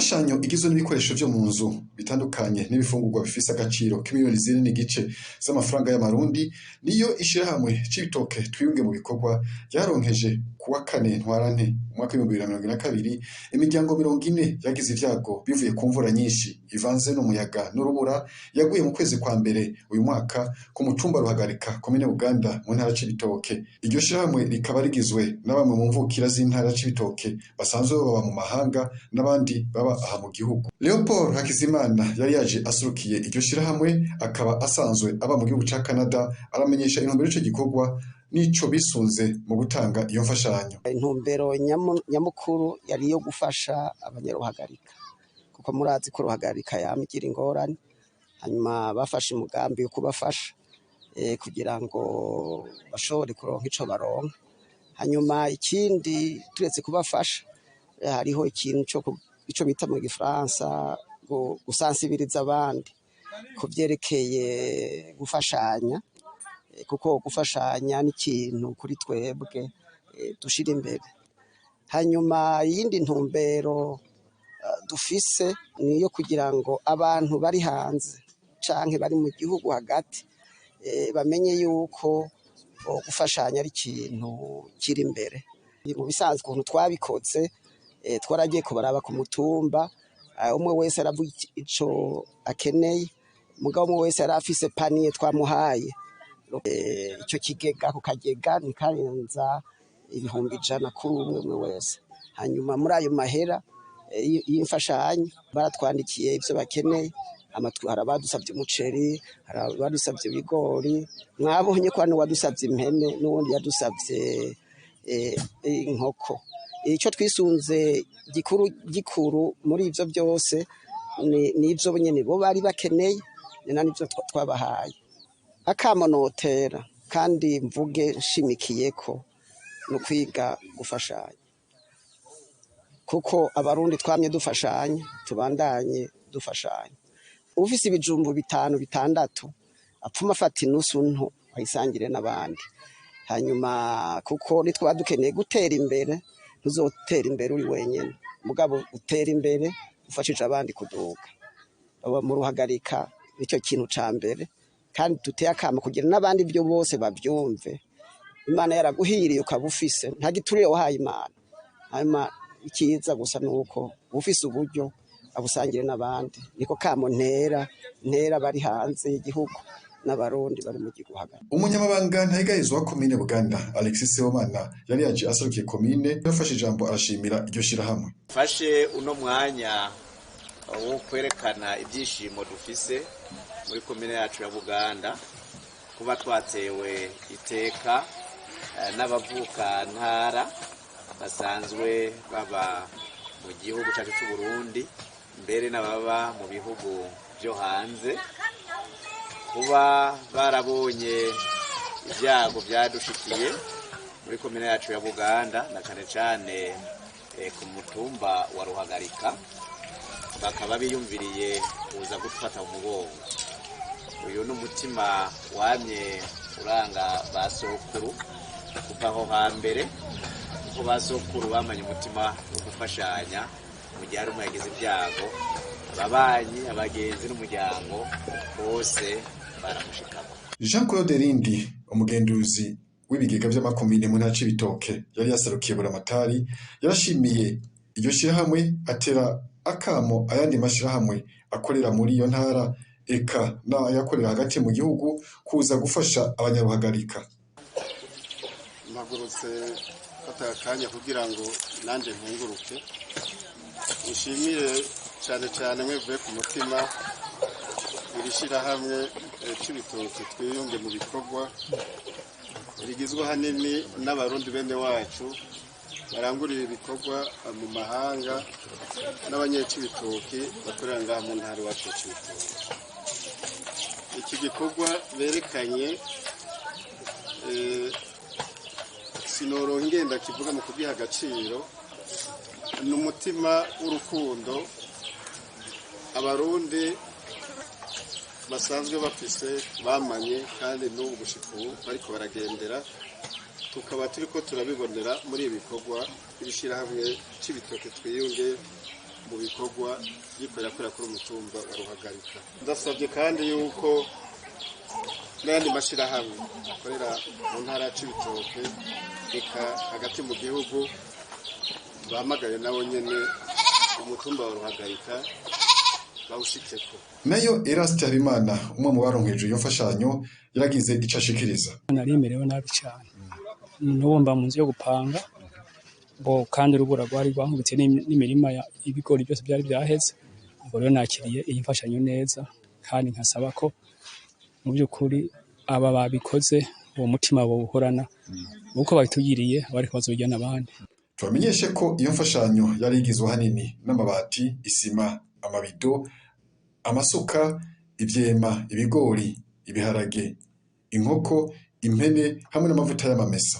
Imfashanyo igizwe n'ibikoresho vyo mu nzu bitandukanye n'ibifungurwa bifise agaciro k'4.5 miliyoni z'amafaranga y'amarundi niyo ishirahamwe Cibitoke Twiyunge mu bikorwa ryaronkeje kuwa kane Ntwarante umwaka w'2022 imiryango 40 yagize ivyago bivuye ku mvura nyinshi ivanze n'umuyaga n'urubura yaguye mu kwezi kwa mbere uyu mwaka ku mutumba Ruhagarika, komine Buganda, mu ntara Cibitoke. Iryo shirahamwe rikaba rigizwe na bamwe mu mvukira z'intara Cibitoke basanzwe baba mu mahanga n'abandi baba aha mu gihugu. Leopold Hakizimana yari yaje asurukiye iryo shirahamwe, akaba asanzwe aba mu gihugu ca Canada, aramenyesha intumbero y'ico gikorwa n'ico bisunze mu gutanga iyo mfashanyo. Intumbero nyamukuru yari iyo gufasha abanyaruhagarika, kuko murazi ko Ruhagarika yama igira ingorane. Hanyuma bafashe umugambi wo kubafasha kugira ngo bashobore kuronka ico baronka. Hanyuma ikindi, turetse kubafasha, hariho ikintu ico bita mu gifaransa gusansibiriza abandi ku vyerekeye gufashanya, kuko gufashanya ni ikintu kuri twebwe dushira imbere. Hanyuma iyindi ntumbero dufise ni iyo kugira ngo abantu bari hanze canke bari mu gihugu hagati bamenye yuko gufashanya ari ikintu kiri imbere. Mu bisanzwe ukuntu twabikoze, twaragiye kubaraba ku mutumba, umwe wese aravuga ico akeneye, mugabo umwe wese yari afise panier twamuhaye. Ico kigega, ako kagega ntikarenza 100,000 kuri umwe umwe wese. Hanyuma muri ayo mahera y'imfashanyo baratwandikiye ivyo bakeneye. Hari abadusavye umuceri, hari abadusavye ibigori, mwabonye ko hari n'uwadusavye impene n'uwundi yadusavye inkoko. Ico twisunze gikuru gikuru muri ivyo vyose ni ivyo nyene bo bari bakeneye, ni na nivyo twabahaye. Akamo notera kandi mvuge nshimikiyeko ni ukwiga gufashanya, kuko Abarundi twamye dufashanya, tubandanye dufashanya. Ufise ibijumbu bitanu, bitandatu, apfuma afata inusu nto ayisangire n'abandi. Hanyuma kuko nitwaba dukeneye gutera imbere, ntuzotera imbere uri wenyene, mugabo utera imbere ufashije abandi kuduga. Aba mu Ruhagarika nicyo kintu ca mbere, kandi duteye akamo kugira n'abandi ibyo bose bavyumve. Imana yaraguhiriye ukaba ufise, nta giturire wahaye Imana. Hanyuma ikiza gusa nuko ufise uburyo abusangire n'abandi. Niko kamo ntera bari hanze y'igihugu n'Abarundi bari mu gihugu hagati. Umunyamabanga ntayegayezwa wa komine Buganda, Alexis Sibomana, yari yaje aserukiye komine, yafashe ijambo arashimira iryo shirahamwe. Mfashe uno mwanya wo kwerekana ibyishimo dufise muri komine yacu ya Buganda kuba twatewe iteka n'abavuka ntara basanzwe baba mu gihugu cyacu cy'u Burundi, mbere n'ababa mu bihugu byo hanze, kuba barabonye ibyago byadushikiye muri komine yacu ya Buganda, na cane cane ku mutumba wa Ruhagarika, bakaba biyumviriye kuza gufata mu mugongo. Uyu ni umutima wamye uranga ba sokuru kuva aho hambere, kuko ba sokuru bamanye umutima wo gufashanya. Mu gihe hari umwe yagize ibyago, ababanyi, abagenzi n'umuryango bose baramushikako. Jean Claude Rindi, umugenduzi w'ibigega vy'amakomine mu ntara Cibitoke, yari yaserukiye Buramatari, yarashimiye iryo shirahamwe, atera akamo ayandi mashirahamwe akorera muri iyo ntara eka n'ayakorera hagati mu gihugu kuza gufasha abanyaruhagarika. Mpagurutse mfata akanya kugira ngo nanjye nkunguruke, nshimire cyane cyane mwevuye ku mutima iri shyirahamwe Cibitoke Twiyunge mu bikorwa, rigizwe ahanini n'Abarundi bene wacu barangurira ibikorwa mu mahanga n'abanyecibitoke bakorera ngaha mu ntara iwacu ya Cibitoke. Iki gikorwa berekanye, sinoronka ingenda kivuga mu kugiha agaciro, ni umutima w'urukundo Abarundi basanzwe bafise, bamanye, kandi n'ubu gushika ubu bariko baragendera, tukaba turiko turabibonera muri ibi bikorwa iri shyirahamwe Cibitoke Twiyunge. Mu bikorwa by'ikorera kuri umutumba wa Ruhagarika, ndasabye kandi yuko n'ayandi mashyirahamwe akorera mu ntara ya Cibitoke, eka hagati mu gihugu, bahamagaye nabo nyene umutumba wa Ruhagarika bawushikeko. Nayo Eraste Habimana, umwe mu baronkejwe iyo mfashanyo, yaragize ico ashikiriza. Nari merewe nabi cyane, n'ubu mba mu nzu yo gupanga bo, kandi urubura rwari rwankubitse n'imirima ibigori byose byari byaheze. Ubwo rero nakiriye iyi mfashanyo neza, kandi nkasaba ko mu by'ukuri aba babikoze uwo mutima bawuhorana, uko babitugiriye bariko bazobijyana abandi. Tubamenyeshe ko iyo mfashanyo yari igizwe ahanini n'amabati, isima, amabido, amasuka, ivyema, ibigori, ibiharage, inkoko, impene hamwe n'amavuta y'amamesa.